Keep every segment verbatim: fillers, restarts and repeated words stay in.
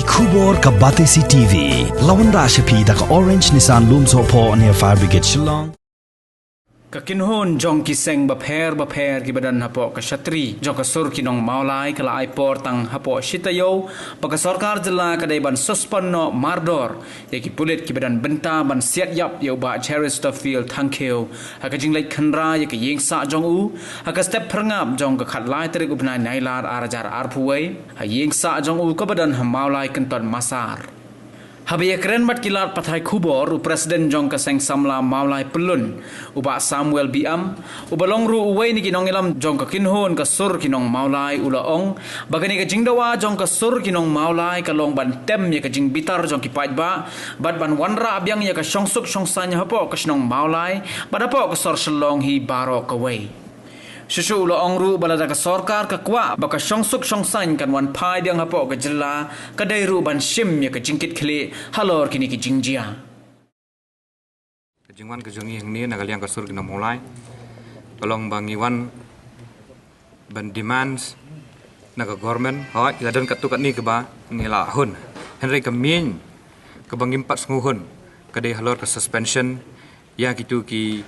Khubor ka Batesi T V. La wanrah sha phi da ka Orange Nissan Lumsohphoh near Fire Brigade Shillong. Ka kynhun jong ki seng bapher bapher kiba don hapoh ka shatri jong ka sur ki nong Mawlai ka la ai por tang hapoh shi taïew ba ka sorkar jylla ka dei ban suspend noh mardor ïa ki pulit kiba don bynta ban siat ïap ïa u Bah Cheristerfield Thangkhiew ha ka jingleit khynra ïa ka ïing sah jong u ha ka step phyrngap jong ka khatlai tarik u bnai Nailar ar hajar arphew wei ha ïing sah jong u kaba don ha Mawlai Kynton Massar. Haba ïakren bad ki lad pathai khubor, u President jong ka Seng Samla Mawlai Pyllun, u Bah Samuel Biam, uba long ruh uwei na ki nongïalam jong ka kynhun ka sur ki nong Mawlai, u la ong ba kane ka jingdawa jong ka sur ki nong Mawlai ka long ban tem ïa ka jingbitar jong ki paidbah bad ban wanrah biang ïa ka shongsuk shongsaiñ hapoh ka shnong Mawlai bad hapoh ka sor Shillong hi baroh kawei. Shuh shuh u la ong ruh ba lada ka sorkar ka kwah ba ka shongsuk shongsaiñ kan wan phai biang hapoh ka jylla, ka dei ruh ban shim ïa ka jingkitkhlieh halor kine ki jingjia. Ka jingwan ka jong ngi hangne na ka liang ka sur ki nong Mawlai ka long ba ngi wan ban demands na ka government, hooid, la don katto katne kaba ngi la hun. Hynrei ka main kaba ngim pat sngewhun ka dei halor ka suspension ïa kito ki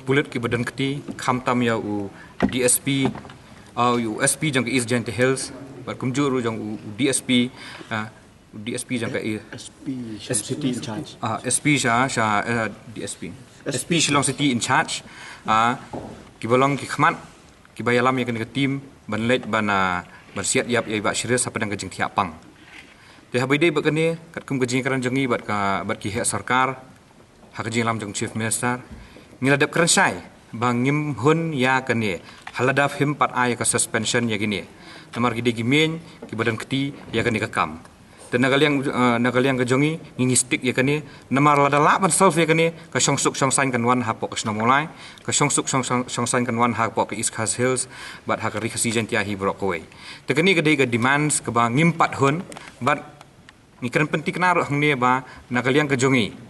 pulit kiba don kti, khamtam ïa u D S P, ah, u S P jong ka East Jaintia Hills bad kumjuh ruh jong u, u D S P, ah, u D S P jong ka, eh, S P Shillong City in charge. Ah, S P sha, sha, eh, D S P. S P Shillong City in charge. Ah, kiba long ki khmat kiba ïalam ïa kane ka team ban leit ban, ah, ban siat ïap ïa i Bah Cheristerfield hapdeng ka jingthiah pang. Te haba ïadei bad kane, katkum ka jingkren jong ngi bad ka, bad ki heh sorkar ha ka jingïalam jong Chief Minister, ngi la dep kren shai ba ngim hun ïa kane ha lada phim pat ai ka suspension ïa kine. Namar ki dei ki main kiba don kti ïa kane ka kam. Te na ka liang, eh, na ka liang ka jong ngi, ngi, ngi stick ïa kane. Namar lada lah ban solve ïa kane, ka shongsuk shongsaiñ kan wan hapoh ka shnong Mawlai, ka shongsuk shongsaiñ, shongsaiñ kan wan hapoh ka East Khasi Hills bad ha ka Ri Khasi Jaiñtia hi baroh kawei. Te kane ka dei ka demands kaba ngim pat hun bad ngi kren pynthikna ruh hangne ba na ka liang ka jong ngi,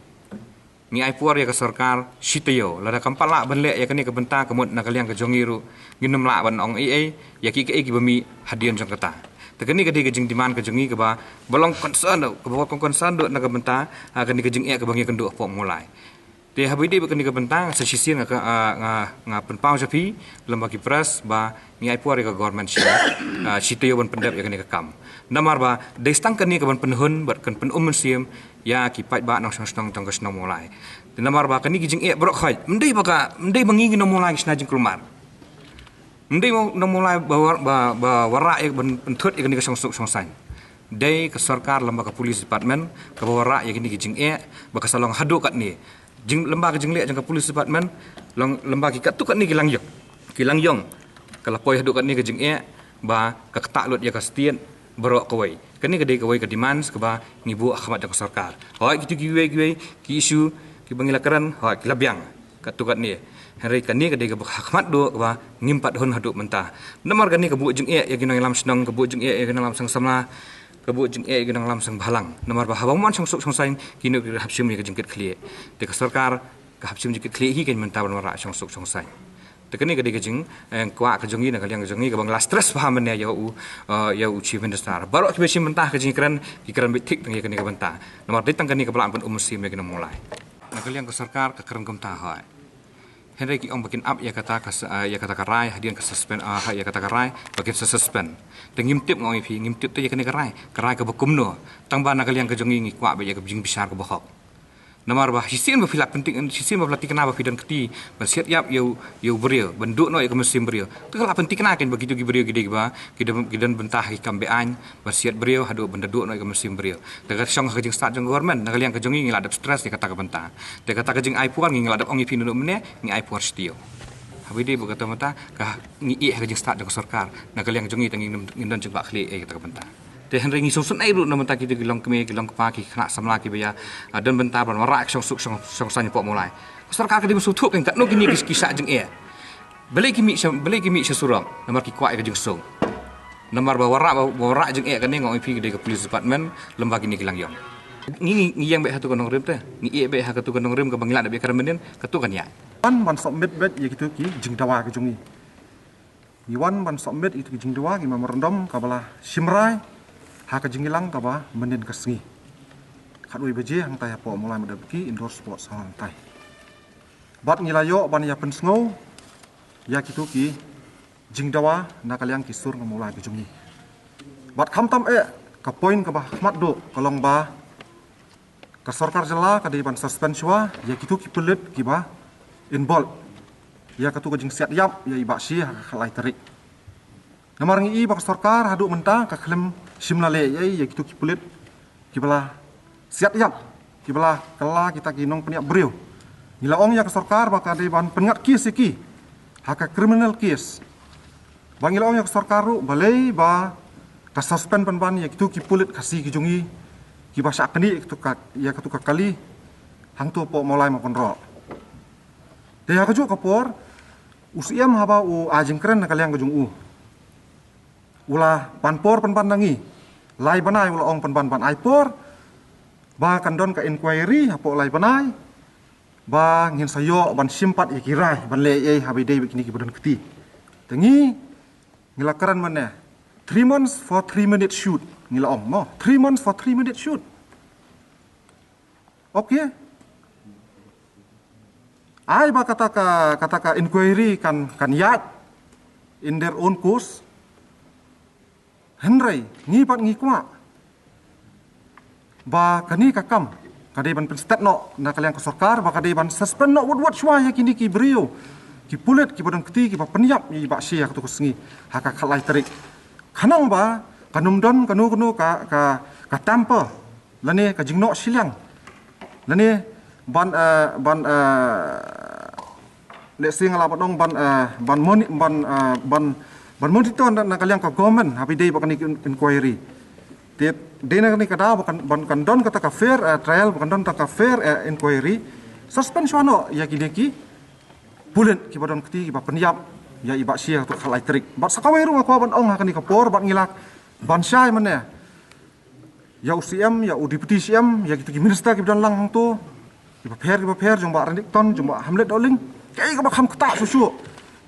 ngi ai por ïa ka sorkar shi taïew, lada kam pat lah ban leh ïa kane ka bynta, ka mut na ka liang ka jong ngi ruh ngin ym lah ban ong ei ei ïa kiei kiei kiba mih hadien jong kata. Te kane ka dei ka jingdemand ka jong ngi kaba, ba long concern, kaba long concern ruh na ka bynta, ah, kane ka jingeh kaba ngi ïakynduh hapoh Mawlai. Te haba ïadei bad kane ka bynta, sa shisien nga, ah, nga, nga pynpaw sha phi lyngba ki press ba ngi ai por ïa ka government shi, ah, shi taïew ban pyndep ïa kane ka kam. Namar ba dei tang kane ka ban pynhun bad kan pyn-um mynsiem ïa ki paidbah nongshong shnong jong ka shnong Mawlai. Te namar ba kane ki jingeh baroh khoit, ym dei ba ka, ym dei ba ngi ngi nong Mawlai ki shna jingkulmar. Ym dei nong Mawlai ba war-, ba, ba wanrah ïa ban pynthut ïa kane ka shongsuk shongsaiñ. Dei ka sorkar lyngba ka police department kaba wanrah ïa kine ki jingeh ba ka sa long haduh katne. Jing, lyngba ka jingleh jong ka police department, long lyngba ki katto katne ki langïong, ki langïong ka la poi haduh katne ka jingeh ba ka ktah lut ïa ka state baroh kawei. Kane ka dei kawei ka demands kaba ngi buh ha khmat jong ka sorkar. Hooid, kito kiwei kiwei ki issue kiba ngi la kren, hooid, ki la biang katto katne. Hynrei kane ka dei kaba ha khmat duh kaba ngim pat hun haduh mynta. Namar kane ka buh jingeh ïa ki nongïalam shnong, ka buh jingeh ïa ki nongïalam seng samla, ka buh jingeh ïa ki nongïalam seng bhalang. Namar ba haba ym wan shongsuk shongsaiñ, kino ki hap shim ïa ka jingkitkhlieh. Te ka sorkar ka hap shim jingkitkhlieh hi kein mynta ban wanrah shongsuk shongsaiñ. Te kane ka dei ka jing, eh, kwah ka jong ngi, na ka liang ka jong ngi kaba ngi la stress bha mynne ïa u, eh, ïa u Chief Minister. Baroh kiba shim bynta ha ka jingkren, ki kren beit thik tang ïa kane ka bynta. Namar dei tang kane kaba lah ban pyn-um mynsiem ïa ki nong Mawlai. Na ka liang ka sorkar ka kren kumta, hooid. Hynrei ki ong ba kin ap ïa kata ka s-, ah, ïa kata ka rai, hadien ka suspend, ah, ïa kata ka rai ba kin sa suspend. Te ngim tip, nga ong ïa phi, ngim tip te ïa kane ka rai, ka rai kaba kumno. Tang ba na ka liang ka jong ngi ngi kwah ba ïa ka jingbishar kaba hok. Namar ba shisien ba phi la pynthik, shisien ba phi la thikna ba phi don kti ban siat ïap ïa u, ïa u briew, ban duh noh ïa ka mynsiem briew, te ka la pynthikna kein ba kito ki briew ki dei kiba ki don, ki don bynta ha ki kam be-aiñ ban siat briew haduh ban da duh noh ïa ka mynsiem briew. Te ka shong ha ka jingstad jong government, na ka liang ka jong ngi ngi la dep stress ïa kata ka bynta. Te kata ka jingai por ngi, ngi la dep ong ïa phi naduh mynne, ngi ai por shi taïew. Haba ïadei bad kata ka bynta, ka ngi ïeh ha ka jingstad jong ka sorkar, na ka liang jong ngi te ngin, ngin don jingbakla ïa kata ka bynta. Te hynrei ngi sngewsynei ruh na bynta kito ki longkmie, ki longkpa, ki khynnah samla kiba ïa, ah, don bynta ban wanrah shongsuk shong, shongsaiñ hapoh Mawlai. Ka sorkar ka dei ban sngewthuh kein katno kine ki, ki shah jingeh. Balei ki mih sha, balei ki mih sha surok? Namar ki kwah ïa ka jingsuk. Namar ba wanrah, ba wanrah jingeh kane, nga ong ïa phi, ka dei ka police department lyngba kine ki langïong. Ngi, ngi, ngi ïeng beit ha kato ka nongrim te. Ngi ïeh beit ha kato ka nongrim kaba ngi la dep ïakren mynnin, kato kan ïaid. Wan ban submit beit ïa kito ki jingdawa ka jong ngi. Ngi wan ban submit ïa kito ki jingdawa, ki memorandum kaba la shim rai ha ka jingïalang kaba mynnin ka sngi. Khatwei baje hangtai hapoh Mawlai Madep ki indoor sports hall hangtai. Bad ngi la ïoh ban ïa pynsngew ïa kito ki jingdawa na ka liang ki sur na Mawlai ka jong ngi. Bad khamtam eh ka point kaba khmat duh ka long ba ka sorkar jylla ka dei ban suspend shuwa ïa kito ki pulit kiba involve ïa kato ka jingsiat ïap ïa i Bah Shi ha ka khatlai tarik. Namar ngi i ba ka sorkar haduh mynta ka khlem shim la leh ïa i ïa kito ki pulit kiba la siat ïap, kiba la kylla kita ki nongpynïap briew. Ngi la ong ïa ka sorkar ba ka dei ban pynngat case ïa ki ha ka criminal case. Ba ngi la ong ïa ka sorkar ruh balei ba ka suspend pynban ïa kito ki pulit Khasi ki jong ngi kiba shah knieh ïa kato ka, ïa kato ka kali hangto hapoh Mawlai Mawkynroh. Te ha kajuh ka por u Siem haba u ai jingkren na ka liang ka jong u, u la pan por pynban na ngi. Lai bnai u la ong pynban ban ai por ba kan don ka inquiry hapoh lai bnai ba ngin sa ïoh ban shim pat ïa ki rai ban leh ei ei haba ïadei bad kine kiba don kti. Te ngi, ngi la kren mynne, three months for three minute shoot, ngi la ong mo, three months for three minute shoot. Okay. Ai ba kata ka, kata ka inquiry kan, kan ïaid in their own course. Hynrei ngi pat ngi kwah ba kane ka kam ka dei ban pynstet noh na ka liang ka sorkar, ba ka dei ban suspend noh wut wut shuwa ïa kine ki briew, ki pulit kiba don kti kiba pynïap ïa i Bah Shi ha kato ka sngi ha ka khatlai tarik. Khnang ba kan ym don kano kano ka, ka, ka temper lane ka jingnoh shiliang lane ban, eh, ban, eh, lehse nga lah ban ong ban, eh, ban moni-, ban, eh, ban, ban monitor na, na ka liang ka government haba ïadei bad kane ka in-, inquiry. Te dei na kane ka daw ba kan, ban kan don kata ka fair, eh, trial, ba kan don kata ka fair, eh, inquiry. Suspend shuwa noh ïa kine ki pulit kiba don kti kiba pynïap ïa i Bah Shi ha kato ka khatlai tarik. Bad sa kawei ruh nga kwah ban ong ha kane ka por bad ngi lah ban shai mynne ïa u Siem, ïa u Deputy Siem, ïa kito ki minister kiba don lang hangto, kiba pher kiba pher, jong Bah Ranjit Kton, jong Bah Hamlet Dohling. Kaei kaba kham ktah shuh shuh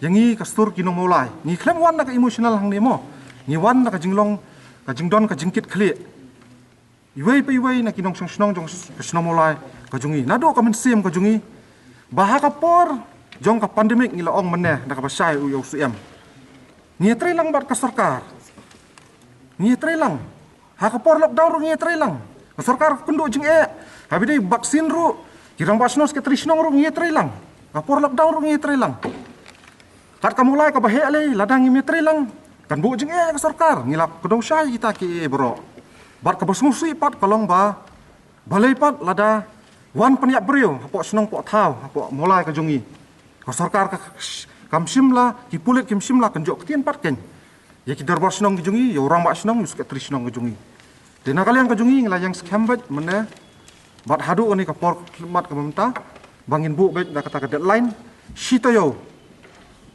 ïa ngi ka sur ki nong Mawlai. Ngi khlem wan da ka emotional hangne mo, ngi wan da ka jinglong, ka jingdon, ka jingkit khlieh. Iwei pa iwei na ki nongshong shnong jong ka shnong Mawlai ka jong ngi, naduh ka mynsiem ka jong ngi, ba ha ka por jong ka pandemic, ngi la ong mynne da kaba shai u ïa u Siem, ngi ïatrei lang bad ka sorkar. Ngi ïatrei lang. Ha ka por lockdown ruh ngi ïatrei lang. Ka sorkar ka kynduh jingeh. Haba ïadei vaccine ruh, ki rangbah shnong, secretary shnong ruh ngi ïatrei lang. Ka por lockdown ruh ngi ïatrei lang. Kat ka Mawlai kaba heh lei, lada ngim ïatrei lang, kan buh jingeh ïa ka sorkar. Ngi la kdew shai kita kiei kiei baroh. Bad kaba sngewsih pat ka long ba balei pat lada wan pynïap briew hapoh shnong poh thaw hapoh Mawlai ka jong ngi, ka sorkar ka, kam shym la, ki pulit kim shym la kynjoh ktien pat keiñ ïa ki dorbar shnong ki jong ngi, ïa u rangbah shnong, ïa u secretary shnong ki jong ngi. Te na ka liang ka jong ngi, ngi la ïeng skhem beit mynne bad haduh kane ka por khmat kaba mynta ba ngin buh beit da kata ka deadline shi taïew,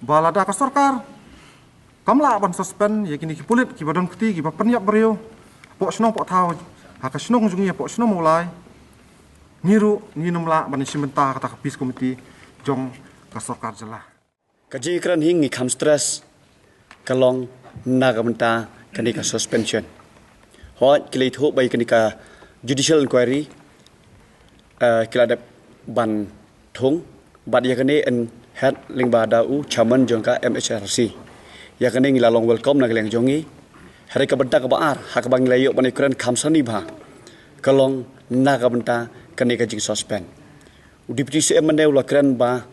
ba lada ka sorkar kam lah ban suspend ïa kine ki pulit kiba don kti kiba pynïap briew hapoh shnong poh thaw ha ka shnong jong ngi hapoh shnong Mawlai, ngi ruh ngin ym lah ban ïashim bynta kata ka peace committee jong ka sorkar jylla. Ka jingkren hi ngi kham stress ka long na ka bynta kane ka suspension. Hooid, ki la ïathuh ba ïa kane ka judicial inquiry, eh, ki la dep ban thung bad ïa kane yn head lyngba da u chairman jong ka M H R C. Ïa kane ngi la long welcome na ka liang jong ngi. Hynrei ka bynta kaba ar ha kaba ngi la ïoh ban ïakren kham sani bha ka long na ka bynta kane ka jingsuspend. U Deputy C M mynne u la kren ba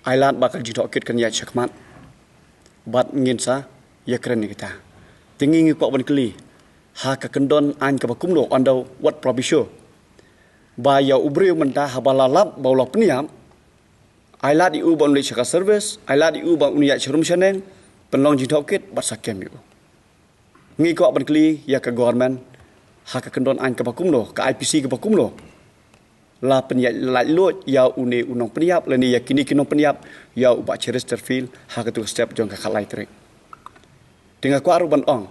ai lad ba ka jingtohkit kan ïaid shakhmat bad ngin sa ïakren ïa kita. Te ngi ngi kwah ban kylli, ha ka kyndon aiñ kaba kumno, under what proviso, ba ïa u briew mynta haba la lap ba u la pynïap, ai lad ïa u ba un leit sha ka service, ai lad ïa u ba un ïaid sharum shaneng, pynlong jingtohkit bad sa kem ïa u. Ngi kwah ban kylli ïa ka government, ha ka kyndon aiñ kaba kumno, ka I P C kaba kumno la pynïaid laitluid ïa une u nongpynïap lane ïa kine ki nongpynïap ïa u Bah Chesterfield ha katu ka step jong ka khatlai tarik. Te nga kwah ruh ban ong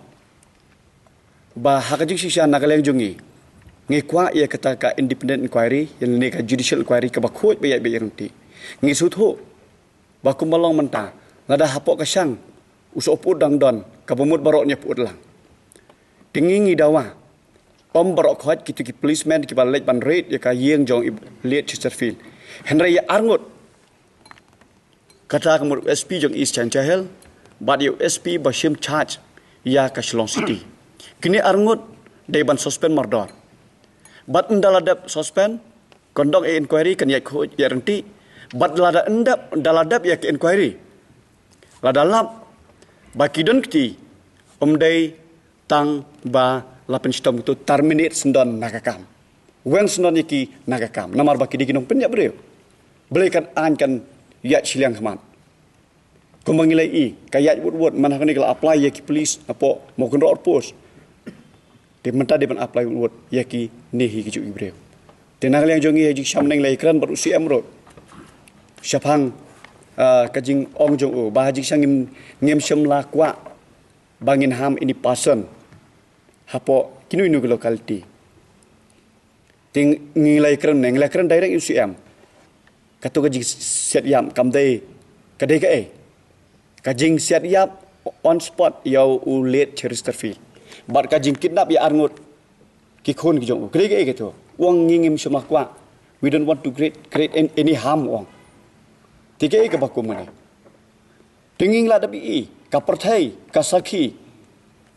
ba ha ka jingshisha na ka liang jong ngi, ngi kwah ïa kata ka independent inquiry, ïa lane ka judicial inquiry kaba khuid ba ïaid ba ïaid ryntih. Ngi sngewthuh ba kumba long mynta, lada hapoh ka shang u soh pyut dang don, kaba mut baroh ngi pyut lang. Te ngi ngi dawa, ym baroh khoit kito ki policemen kiba leit ban raid ïa ka ïing jong i Late Chesterfield. Hynrei ïa arngut, kata ka mut u S P jong East Jaintia Hills bad ïa u S P ba shim charge ïa ka Shillong City. Kine arngut dei ban suspend mardor. Bad ynda la dep suspend, kan don inquiry, kan ïaid khuid ïaid ryntih. Bad lada ym dep, da la dep ïa ka inquiry, lada lap ba ki don kti, ym dei tang ba la pynshitom, to terminate syndon na ka kam. Weng syndon ïa ki na ka kam, namar ba ki dei ki nongpynïap briew. Balei kan aiñ kan ïaid shiliang khmat? Kumba ngi la ïohi, ka ïaid wut wut, man ha kane ka la apply ïa ki police hapoh Mawkynroh Outpost. Te mynta dei ban apply wut wut ïa kine hi ki juh ki briew. Te na ka liang jong ngi ha jingshisha mynne ngi la ïakren bad u C M ruh shaphang, ah, ka jingong jong u ba ha jingshisha ngim, ngim shym la kwah ba ngin harm any person hapoh kino kino ki locality. Te ngi la ïakren ne, ngi la ïakren direct ïa u C M. Kato ka jingsiat ïap kam dei, ka dei kaei? Ka jingsiat ïap on spot ïa u Late Chesterfield. Bad ka jingkidnap ïa arngut ki khun ki jong u, ka dei kaei kato? U ong ngi ngim shym la kwah. We don't want to create, create an-, any harm, u ong. Te kaei kaba kum kane? Te ngi la dep ïohi, ka pyrthei ka sakhi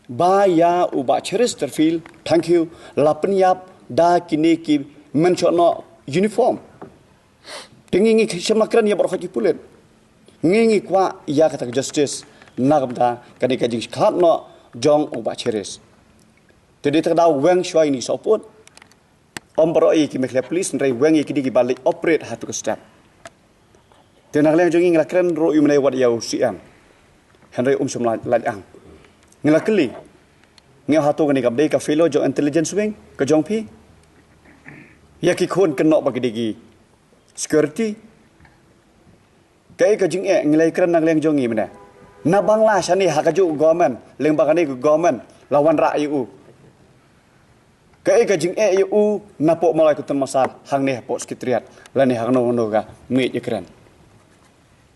ba ïa u Bah Chesterfield Thangkhiew la pynïap da kine ki mynshuwa noh uniform. Te ngi ngi shim la kren ïa baroh ki pulit. Ngi ngi kwah ïa kata ka justice na ka bynta kane ka jingkhlad noh jong u Bah Cheris. Te dei ta ka daw weng shuwa ïa kine ki sohput. Ym baroh ïa ki Meghalaya Police, hynrei weng ïa kine kiba leit operate ha tu ka step. Te na ka liang jong ngi ngi la kren ruh ïa mynne wat ïa u C M. Hynrei um shym la lait ang. Ngi la kylli. Ngi ong hato kane kam dei ka failure jong intelligence wing ka jong phi? Ïa ki khun kynnoh ba ki dei ki security. Kaei ka jingeh, ngi la ïakren na ka liang jong ngi mynne. Na Bangla shane ha kajuh ka government, lyngba kane ka government la wanrah ïa u. Kaei ka jingeh ïa u napoh Mawlai Kutun Massar, hangne hapoh Secretariat lane ha kano kano ka miej ïakren.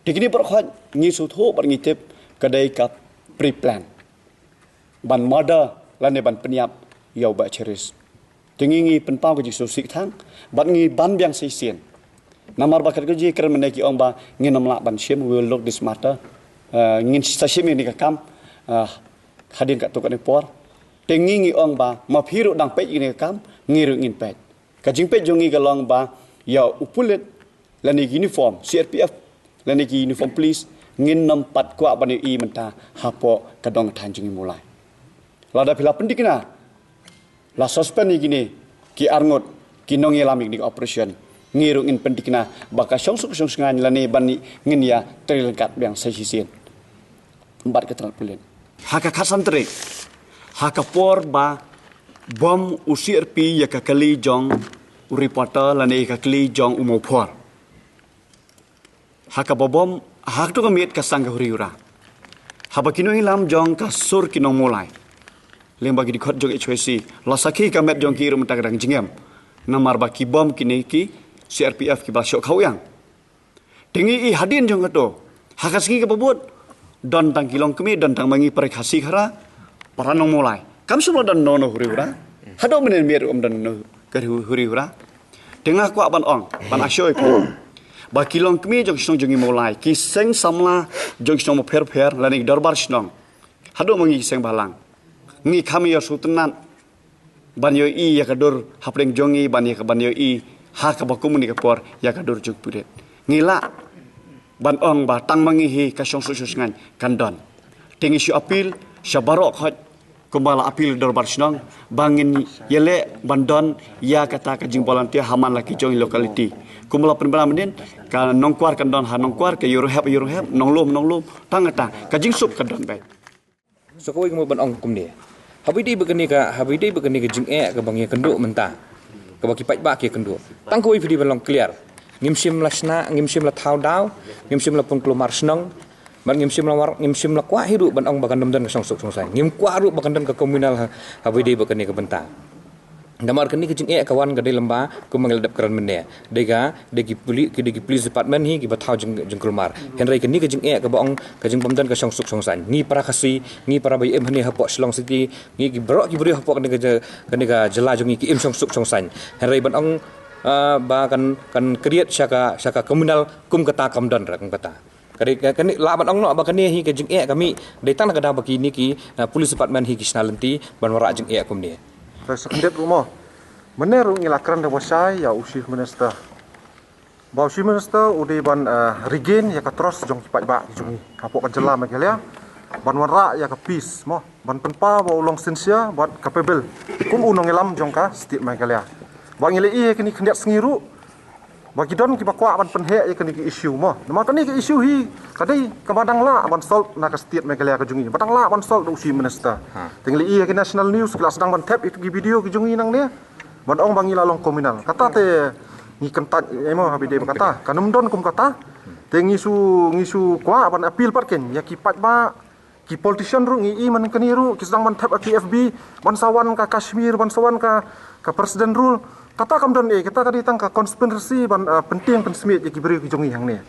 Te kine baroh khoit ngi sngewthuh bad ngi tip ka dei ka pre-plan ban murder lane ban pynïap ïa u Bah Cheris. Te ngi ngi pynpaw ka jingsngewsih tang bad ngi ban biang sa shisien. Namar ba kat ka jingkren mynne ki ong ba ngin ym lah ban shim, we will look this matter. Eh, ngin sa shim ïa kane ka kam, eh, hadien katto katne por. Te ngi ngi ong ba ma phi ruh dang peit ïa kane ka kam, ngi ruh ngin peit. Ka jingpeit jong ngi ka long ba ïa u pulit lane ki uniform C R P F lane ki uniform police ngin nym pat kwah ban ïohi mynta hapoh ka dong ka thaiñ jong ngi Mawlai. Lada phi la pynthikna, la suspend ïa kine ki arngut ki nongïalam ïa kine ki operation, ngi ruh ngin pynthikna ba ka shongsuk shongshngaiñ lane ban ngin ïa trei ryngkat biang sa shisien bad ka tnat pulit. Ha ka khatsan tarik, ha ka por ba bom u C R P ïa ka kali jong u reporter lane ïa ka kali jong u Mawphor. Ha kaba bom, ha kato ka miet ka sdang ka huri hura. Haba ki nongïalam jong ka sur ki nong Mawlai, lyngba ki dkhot jong H Y C, la sakhi ka met jong ki ruh mynta ka dang jngiam. Namar ba ki bom kine ki C R P F kiba shoh khawiang. Te ngi ïohi hadien jong kato, ha ka sngi kaba bud, don tang ki longkmie, don tang ma ngi para Khasi Khara, para nong Mawlai. Kam shym la don kano kano huri hura. Haduh mynne miet ruh ym don kano ka huri hura. Te nga kwah ban ong, ban assure ïa phi ba ki longkmie jong ki shnong jong ngi Mawlai, ki seng samla jong ki shnong bapher bapher lane ki dorbar shnong, haduh ma ngi ki seng bhalang, ngi kham ïa sngewtynnat ban ïohi ïa ka dur hapdeng jong ngi, ban ïa ka, ban ïohi ha kaba kum kane ka por ïa ka dur jong ki pulit. Ngi lah ban ong ba tang ma ngi hi ka shongsuk shongshngaiñ kan don. Te ngi shu appeal sha baroh khoit, kumba la appeal dorbar shnong, ba ngin ïaleh ban don ïa kata ka jingvolunteer ha man la ki jong locality. Kumba la pynbna mynnin, ka Nongkwar kan don ha Nongkwar, ka Ïewrynghep Ïewrynghep, Nonglum Nonglum, tang kata ka jingsuk kan don beit. So kawei ka mut ban ong kumne. Haba ïadei bad kane ka, haba ïadei bad kane ka jingeh kaba ngi ïakynduh mynta, kaba ki paidbah ki ïakynduh, tang kawei phi dei ban long clear. Ngim shym la shna, ngim shym la thaw daw, ngim shym la pynkulmar shnong, bad ngim shym la war, ngim shym la kwah hi ruh ban ong ba kan ym don ka shongsuk shongshngaiñ. Ngim kwah ruh ba kan don ka communal ha, haba ïadei bad kane ka bynta. Namar kane ka jingeh ka wan ka dei lem bad kumba ngi la dep kren mynne. Dei ka, dei ki puli-, ki, dei ki police department hi kiba thaw jing, jingkulmar. Hynrei kane ka jingeh kaba ong ka jingbym don ka shongsuk shongsaiñ. Ngi para Khasi, ngi para ba ïa im hangne hapoh Shillong City, ngi ki baroh ki briew hapoh kane ka ja-, kane ka jylla jong ngi ki im shongsuk shongsaiñ. Hynrei ban ong, ah, ba kan, kan create sha ka, sha ka communal kum kata kam don re kum kata. Ka dei ka, kane lah ban ong noh ba kane hi ka jingeh ka mih dei tang na ka daw ba kine ki, ah, police department hi ki shna lynti ban wanrah jingeh kumne. Te sa khyndiat ruh mo. Mynne ruh ngi la kren da ba shai ïa u Chief Minister. Ba u Chief Minister u dei ban, eh, regain ïa ka trust jong ki paidbah ki jong ngi hapoh ka jylla Meghalaya. Ban wanrah ïa ka peace mo. Ban pynpaw ba u long sincere bad capable kum u nongïalam jong ka state Meghalaya. Ba ngi la ïohi ïa kine khyndiat sngi ruh ba ki don kiba kwah ban pynheh ïa kane ka issue mo. Namar kane ka issue hi ka dei kaba dang lah ban solve na ka state Meghalaya ka jong ngi. Ba dang lah ban solve da u Chief Minister. Ha. Te ngi la ïohi ïa ki national news ki la sdang ban thep ïa ki video ki jong ngi nangne. Ban ong ba ngi la long communal. Kata te ngi kyntait, eh, mo, ha ba dei ba kata. Kan ym don kum kata. Te ngi shu, ngi shu kwah ban appeal pat kein ïa ki paidbah, ki politician ruh ngi i man kane ruh, ki sdang ban thep ha ki F B, ban sa wan ka Kashmir, ban sa wan ka, ka president rule. Kata kam don eh, kata ka dei tang ka conspiracy ban, eh, pyntieng pynsmiej ïa ki briew ki jong ngi hangne.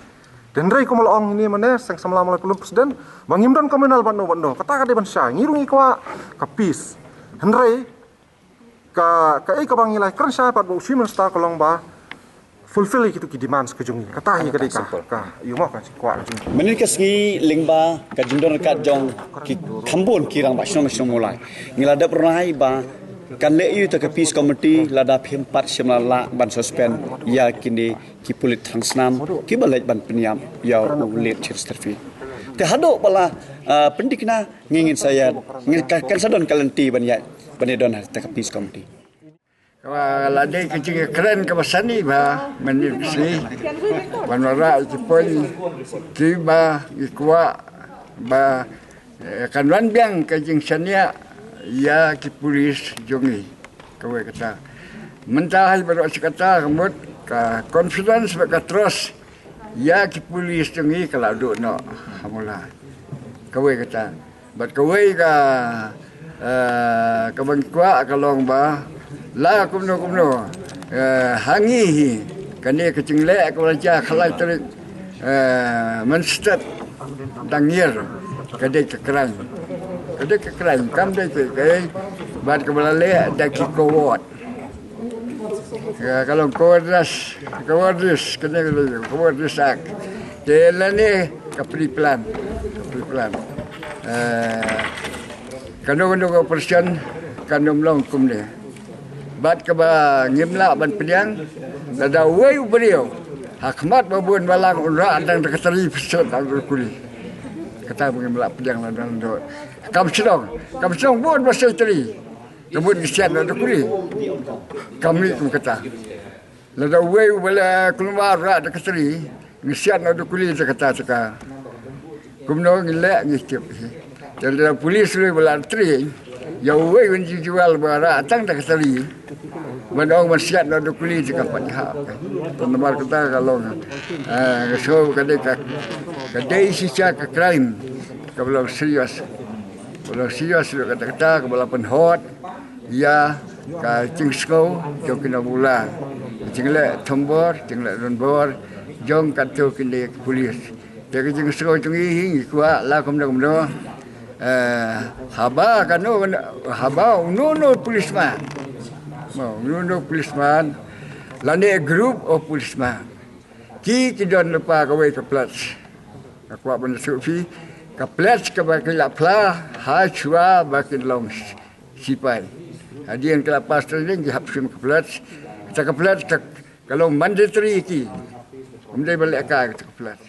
Te hynrei kum la ong ngi mynne, seng samla malai pulun president, ba ngim don communal bad no bad no. Kata ka dei ban shai, ngi ruh ngi kwah ka peace. Hynrei ka, kaei kaba ngi la kren shai pat ba u Chief Minister ka long ba fulfill ïa kitu ki demands ki jong ngi. Kata hi ka dei ka, ka, ïa mo ka kwah ka jong ngi. Mynne ka sngi lyngba ka jingdon ryngkat jong ki kham bun ki rangbah shnong shnong Mawlai, ngi la dep rai ba kan leh ïa uta ka peace committee lada phim pat shym la lah ban suspend ïa kine ki pulit thrang snam kiba leit ban pynïap ïa u late Cheristerfield. Te haduh ba la, ah, pynthikna ngi ngin sa ïa, ngin ka, kan sa don ka lynti ban ïa, ban ïa don ha kata ka peace committee. Ka la dei ka jingkren kaba sani ba mynne ka sngi ban wanrah ïa ki point kiba ngi kwah ba, eh, kan wan biang ka jingshaniah ïa ki police jong ngi. Kawei kata. Mynta ha baroh shi katta ka mut ka confidence bad ka trust ïa ki police jong ngi ka la duh noh ha Mawlai. Kawei kata. Bad kawei ka, eh, kaba ngi kwah ka long ba la kumno kumno, eh, ha ngi hi kane ka jingleh kaba la jia khatlai tarik, eh, mynstep dang ïar ka dei ka crime. Ka dei ka crime, kam dei ka, ka, bad kaba la leh da ki coward. Ka, ka long cowardice, cowardice, kane ka long cowardice act. Te lane ka pre-plan, ka pre-plan. Eh, kano kano ka operation kan ym long kumne. Bad kaba ngim lah ban pdiang, lada uwei u briew ha khmat ba bun balang un rah tang da ka tari pyrshah tang da ka kuli. Kata ba ngim lah pdiang lada dot. Kam shnong, kam shnong bun ba sei tari. Ka mut ngi siat noh da ka kuli. Kam mih kum kata. Lada uwei u ba la kulmar rah da ka tari, ngi siat noh da ka kuli da kata, da kata. Kumno ngi leh ngi tip hi. Te lada police ruh ba la tari, ïa uwei u individual ba rah tang da ka tari, ban ong ban siat noh da ka kuli da ka pat ha. Te namar kata ka long, eh, ka show ka dei ka, ka dei shisha ka crime kaba long serious. Kaba long serious ruh kata, kata kaba la pynhot ïa ka jingsngew jong ki nongbuh la, jingleh thombor, jingleh donbor jong katto katne ki police. Te ka jingsngew jong ngi hi ngi kwah la kumno kumno, eh, haba kano, haba uno uno u policeman, mo, uno uno u policeman lane group of policeman, ki, ki don lypa kawei ka pledge. Nga kwah ban shu phi ka pledge kaba ki la phla ha shuwa ba ki long sipai. Hadien ki la pass training ki hap shim ka pledge. Kata ka pledge ka, ka long mandatory ïa ki. Ym dei ban leh kai kata ka pledge.